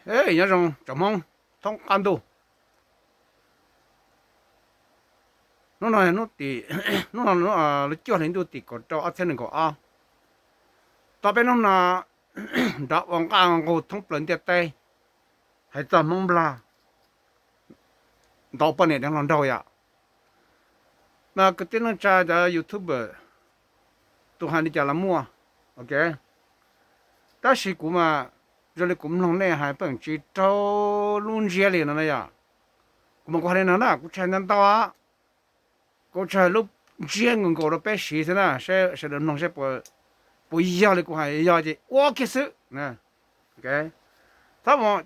Nyob zoo tsoom Hmoob thoob qab ntuj. Hnub no hnub tim, hnub no lub cuaj hli ntuj tim kaum rau ob txhiab nees nkaum ob. Tau peb hnub no nrov ua nqaj nqug thoob plaws ntiaj teb, hais txog Hmoob Nplog ntau poj niam deev hluas nraug yom. Mas kwv tij neej tsa cov YouTuber, tus hais li cas los muaj, ok. Tab sis kuv mas zoo li kuv mloog nej hais pheej tsis raug lub ntsiab li no na yom. Kuv mas kuv hais li no na, kuv tsis hais ntau ntau, kuv tsis hais lub ntsiab nkaus nkaus rau peb siv xwb na, seb sawv daws mloog seb puas yog li kuv hais, yog ces ua kiag xwb. Txhob mus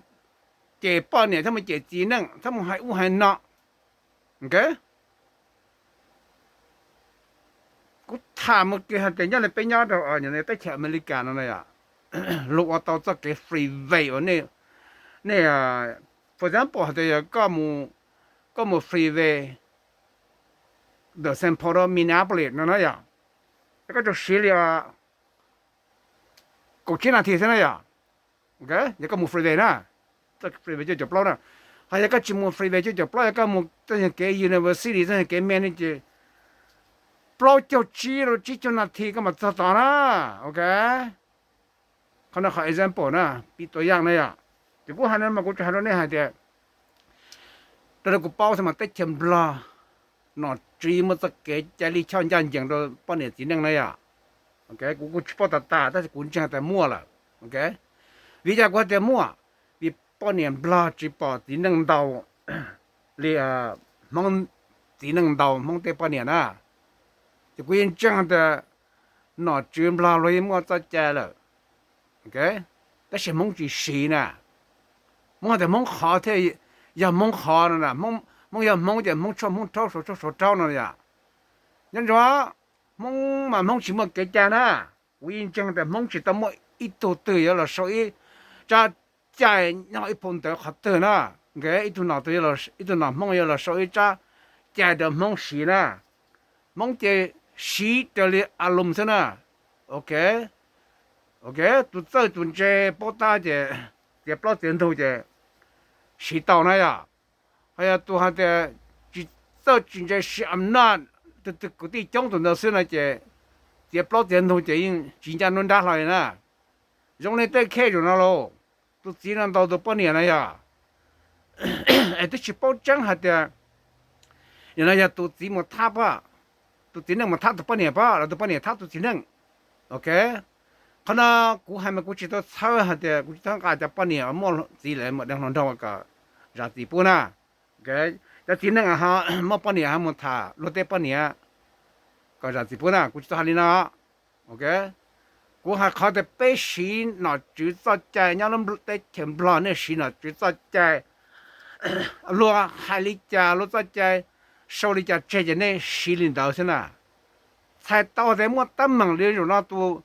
cem poj niam, txhob mus cem txiv neej, txhob mus hais ub hais no. Ok, kuv tham mus kiag hais tias nyob li peb nyob rau teb chaws Amelikas no na yom, luag ua tau txoj kev freeway uas nej, for example hais tias yog koj mus freeway ntawm Saint Paul rau Minneapolis no na yom, koj tsuas siv li kaum tsib nas this xwb na yom. Yog koj mus freeway na, freeway cuaj caum plaub na. Ho yog koj tsis mus freeway cuaj caum plaub, yog koj mus txoj kev university, txoj kev me ne ces plaub caug tsib rau tsib caug nas this koj mam txog tod na. Ok, qhov no qhov example na, piv tau yaj na yom. Ces kuv hais no mas kuv tsuas hais rau nej hais tias, raws li kuv paub xwb mas teb chaws Nplog nom tswv muaj txoj kev cai lij choj ncaj ncees rau poj niam txiv neej na yom. Ok, kuv kuj tsis paub tas tas tab sis kuv ntseeg tias muaj lawm. Ok, vim li cas kuv hais tias muaj? Vim poj niam Nplog tsis pom txiv neej ntau li Hmoob, txiv neej ntau Hmoob tej poj niam na. Ces kuv yeej ntseeg tias nom tswv Nplog luag yeej muaj txoj cai lawm. Ok, tab sis Hmoob tsis siv na. Hmoob hais tias Hmoob qhov thiaj yog Hmoob qhov no, Hmoob yog Hmoob ces Hmoob tshuaj Hmoob rhaub, Suav tshuaj Suav rhaub no yom. Nyob ntsoov, Hmoob mas Hmoob tsis muaj kev cai na. Kuv yeej ntseeg tias Hmoob tsis tau muaj ib tug twg yuav los sau ib tsab cai nyob ib phau ntawv qhov twg na. Nkawd ib tug nom twg, ib tug nom Hmoob yuav los sau ib tsab cai rau Hmoob siv na. Hmoob ces siv raws li a lum xwb na. Ok, ok, tus txawj tus ntse paub tab ces txiav plaub txiav ntug ces siv tau na yom. Ho yog tus hais tias tsis txawj tsis ntse siv am naj, tus kwv tij coob tus ntawd xwb no ces txiav plaub txiav ntug ces yeej tsis ncaj nruab nrab hlo li na. Zoo li tej case no lauj, tus txiv no ntaus tus poj niam na yom. Es twb tsis paub tseeb hais tias yog no yog tus txiv mus thab, tus txiv neej mus thab tus poj niam pab los tus poj niam thab tus txiv neej. Ok, qhov no kuv hais mas kuv tsis tau txhawb hais tias, kuv tsis txhawb nqa cov poj niam muaj txiv lawm mus deev hluas nraug kom zam txim pub na. Cov txiv neej ho muaj poj niam ho mus tham luag tej poj niam kom zam txim pub na, kuv tsis tau hais li no. Ok, kuv hais qhov tias peb siv nom tswv txoj cai nyob lub teb chaws Nplog, nej siv nom tswv txoj cai, luag hais li cas luag txoj cai sau li cas tseg ces nej siv li ntawd xwb na. Txhais tau tias muaj teeb meem li zaum no tus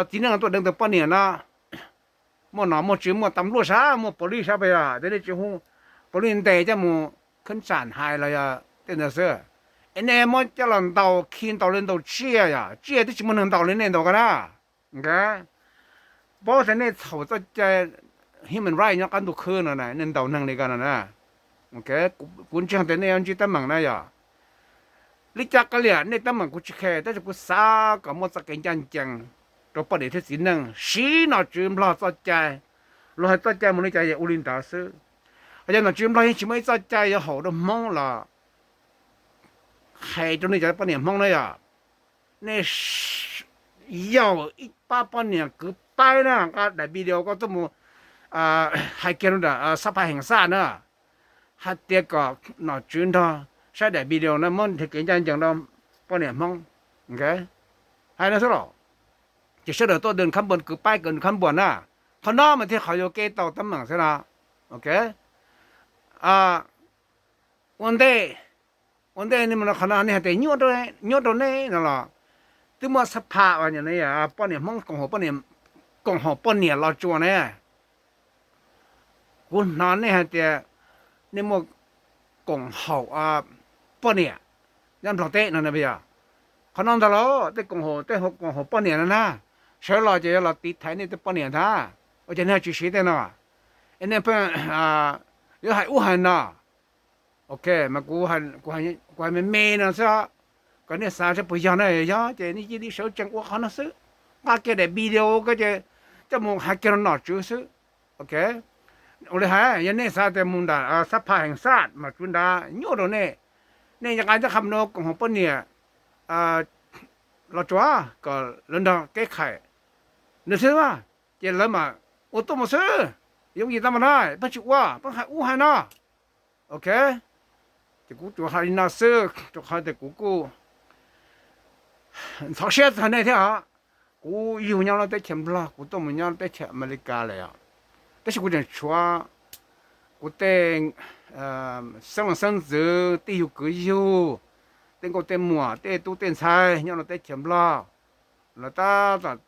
txiv neej tuaj deev tus poj niam no, muaj nom muaj tswv, muaj tam luaj sab, muaj police sab pes os, ces nej tsis hu police ntes coj mus khab tsam hais los yog tej ntawd xwb. Es nej muab coj los ntaus khi ntaus li ntaus tsiaj yom, tsiaj twb tsis muaj neeg ntaus li nej ntaus ko na. Paub tias nej txhaum txoj cai human right nyob qab ntuj khwb no, nej ntaus neeg li ko no na. Kuv ntseeg tias nej yuav ntsib teeb meem na yom. Li cas kav liam nej teeb meem kuv tsis khe, tab sis kuv xav kom muaj txoj kev ncaj ncees rau poj niam thiab txiv neej, siv nom tswv Nplog txoj cai. Luag hais txoj cai mus li cas yog ua li ntawd xwb. Ho yog nom tswv Nplog yeej tsis muaj ib txoj cai yuav haum rau Hmoob los hais rau nej cov poj niam Hmoob na yom. Nej yaum ib pab poj niam kwv paib na, nqa daim video koj tuaj mus hais kiag rau nram xab phaj heem xaj na, hais tias kom nom tswv nrog saib daim video no muab nrhiav kev ncaj ncees rau poj niam Hmoob. Hais no xwb los ces sawv daws tuaj dun khab npuas, kwv paib kwv khab npuas na. Qhov no mas thiaj qhov yuav kev tau teeb meem xwb no. Ok, ua ntej, ua ntej qhov no nej hais tias nyuaj rau nej no los twb muaj xab phaj uas poj niam Hmoob, koom haum poj niam los tsuas ne. Kuv hnov nej hais tias nej muaj koom haum poj niam nyob Nplog teb no na. Yog qhov no ntag los tej koom haum, tej koom haum poj niam no na, sawv los ces yuav los tiv thaiv nej tej poj niam ntag. Ua cas nej tsis siv tej no? nej pheej yuav hais ub hais no. Ok, mas kuv hais me me no xwb, kom nej xav seb puas yog na. Yog ces nej cia li sawv tsees ua qhov no xwb, nqa kiag daim video ko ces coj mus hais kiag rau nom tswv xwb. Ok, ua li hais yog nej xav tias mus nram xab phaj heev xaj nom tswv nrad nyuaj rau nej, nej nqa ncaj qha mus rau koom haum poj niam Los Tsuas kom lawv nrog kev khais nws xwb, ces lawv mam ua tuaj mus xwb. Yooj yim tag mas no peb tsis ua, peb hais ub hais no. Ok, ces kuv tsuas hais li no xwb rau qhov tias kuv kuj ntxhov siab txog nej thiab os. Kuv yug nyob lub teb chaws Nplog, kuv tuaj mus nyob lub teb chaws Amelikas lawm os, tab sis kuv tseem tshuav kuv tej xeeb los xeeb ntxwv, tij yug kwv yug, tej nkauj tej muam, tej tub tej ntxhais nyob lub teb chaws Nplog, lawv tab tom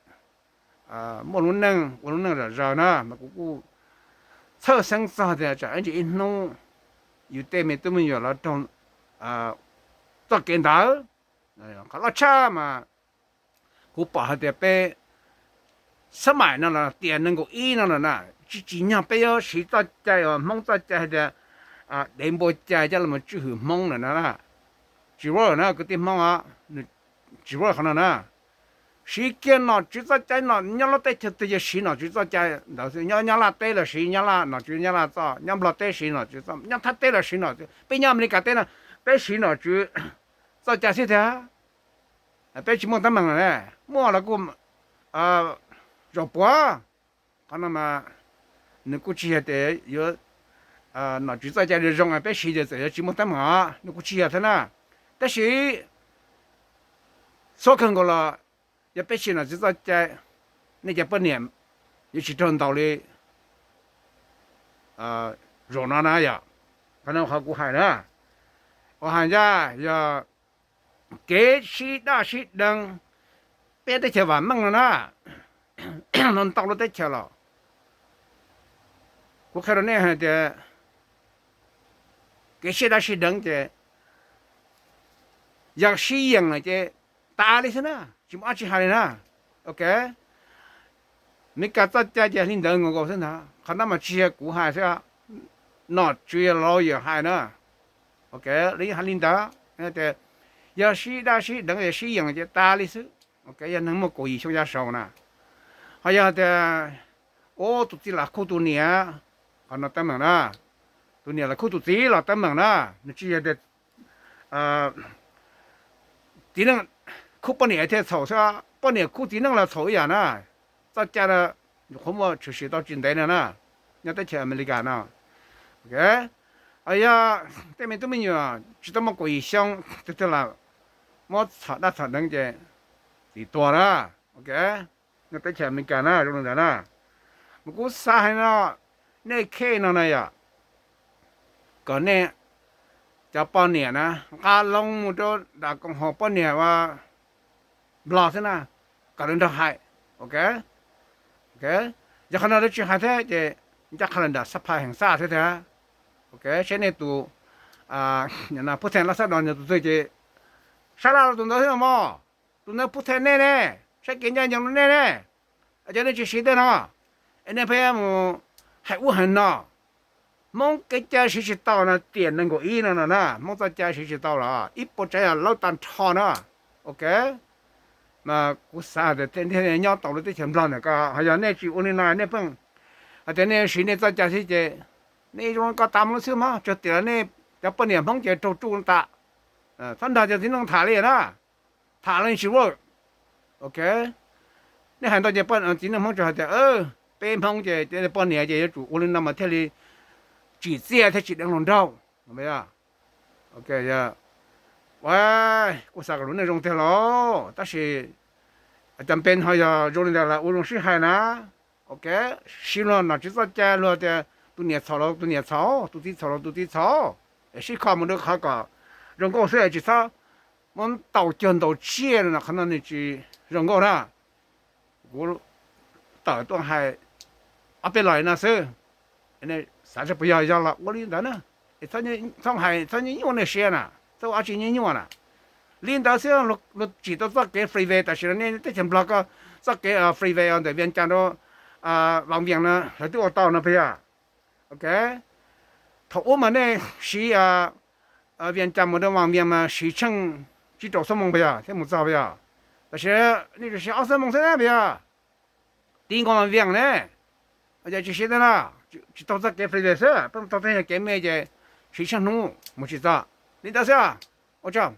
muaj lub neej ua lub neej zom zaws na, mas kuv kuj txhawj xeeb txog tias tsam ib ntsis ib hnub yus tej me tub me nyuam los raug txoj kev ntawd. Qhov loj tshaj mas kuv pom hais tias peb xab maim no los tiam nees nkaum ib no lawm na, tsis tsim nyog peb yuav siv txoj cai uas Hmoob txoj cai hais tias dev npua cai coj los tswj hwm Hmoob lawm na. Tsis ua na kwv tij Hmoob, tsis ua qhov no na. Siv kiag nom tswv txoj cai no, nyob lub teb chaws twg yog siv nom tswv txoj cai ntawd xwb. Nyob Nyab Laj teb los siv Nyab Laj nom tswv Nyab Laj txoj, nyob Nplog teb siv nom tswv txoj, nyob Thaj teb los siv nom tswv, peb nyob Amelikas teb no peb siv nom tswv txoj cai xwb tiag. Peb tsis muaj teeb meem lawm ne, muaj los kuj zaum puav. Qhov no mas nws kuj tsis yog tias yuav nom tswv txoj cai zoo, peb siv ces txawm yuav tsis muaj teeb meem os, nws kuj tsis yog thiab na. Tab sis txhua kawg nkaus los yog peb siv nom tswv txoj cai, nej cov poj niam yuav tsis raug ntaus li zaum no na yom. Qhov no qhov kuv hais na, uas hais ncaj yog kev sib daj sib deev peb teb chaws vam meej no na, no ntau lub teb chaws los kuv qhia rau nej hais tias kev sib daj sib deev ces yog sib yeem lawm ces tas li xwb na, tsis muaj dab tsi hais li na. Ok, Meskas txoj cai ces li ntawd nkaus nkaus xwb ntag. Qhov no mas tsis yog kuv hais xwb, nom tswv yog lawyer hais na. Ok, li hais li ntawd, yog sib daj sib deev yog sib yeem ces tas li xwb. Ok, yog neeg muaj kaum yim xyoo ya saud na, ho yog tias ub tus txiv lam khub tus niam, qhov no teeb meem na, tus niam lam khub tus txiv los teeb meem na, nws tsis yog tias txiv neej khub poj niam thiaj txhaum xwb, poj niam khub txiv neej los txhaum ib yam na. Txoj cai no nyuam qhuav muaj tshwm sim tau tsis ntev no na, nyob teb chaws Amelikas no. Ok, yog tej me tub me nyuam tsis tau muaj kaum yim xyoo twg twg los muab txhom daj txhom deev ces txim tuag na. Ok, nyob teb chaws Amelikas na zoo li ntawd na. Mas kuv xav hais no, nej khej no na yom, kom nej cov poj niam na nqa loo mus rau nram koom haum poj niam ua Nplog xwb na, kom lawv nrog hais. Ok, yog qhov no lawv tsis hais thiab ces ncaj qha los nram xab phaj heev xaj thiab tiag. Ok, saib nej tus phub theej laj xab no tus twg ces sab laj los tus ntawd thiab mog. Tus ntawd phub theej nej ne, saib kev ncaj ncees rau nej ne. Cov nej tsis siv tej no, es nej pheej mus hais ub hais no. Hmoob kev cai siv tsis tau no, tiam nees nkaum ib no no na, Hmoob txoj cai siv tsis tau los ib puas tsav yam laub tag nrho na. Ok, mas kuv xav tias nyob tau lub teb chaws Nplog ntawm ko, ho yog nej tsis ua li no nej pheej hais tias nej siv nej txoj cai xwb ces nej zoo ko tas mus lub xwb mog, tsuas tias nej cov poj niam Hmoob ces raug tsuj tas, txhob nrog cov txiv neej tham li na. Tham los tsis ua. Ok, nej hais ntau ces txiv neej Hmoob tsuas hais tias peb Hmoob ces poj niam ces yuav tsum ua li no mas thiaj li tsim txiaj thiaj tsis deev hluas nraug. Ok, kuj xav kom lub neej zoo tiag los, tab sis cov npe ho yog zoo li ntawd los ua zoo sib hais na. Ok, siv luag nom tswv txoj cai, luag tias tus niam txhaum los tus niam txhaum, tus txiv txhaum los tus txiv txhaum, es sib kho mus rau qhov kom zoo nkauj xwb es tsis txhob muab ntaus cuag ntaus tsiaj no, qhov no nws tsis zoo nkauj na. Kuv tawm tuaj hais ob peb los li no xwb, xav seb puas yog, yog los ua li ntawd na. Es txhob hais, txhob nyuaj nyuaj nej siab na, txhob ua dab tsi nyuaj nyuaj na. Li ntawd xwb luag tsim tau txoj kev freeway tam sim no nej teb chaws Nplog ko, txoj kev freeway ntawm Vias Cas rau Vaj Vias no lawv twb ua tau no puas yog? Ok, thaum ub mas nej siv Vias Cas mus rau Vas Vias mas siv tsheej tsib rau xuab moos puas yog thiaj mus txog puas yog? Tab sis nej tsuas siv ob xuab moos xwb na puas yog? Tib nkaus Vas Vias ne, ces tsis siv tej na, tsis taug txoj kev freeway xwb, peb taug tej kev me ces siv tsheej hnub mus tsis txog li ntawd xwb. Ua tsaug.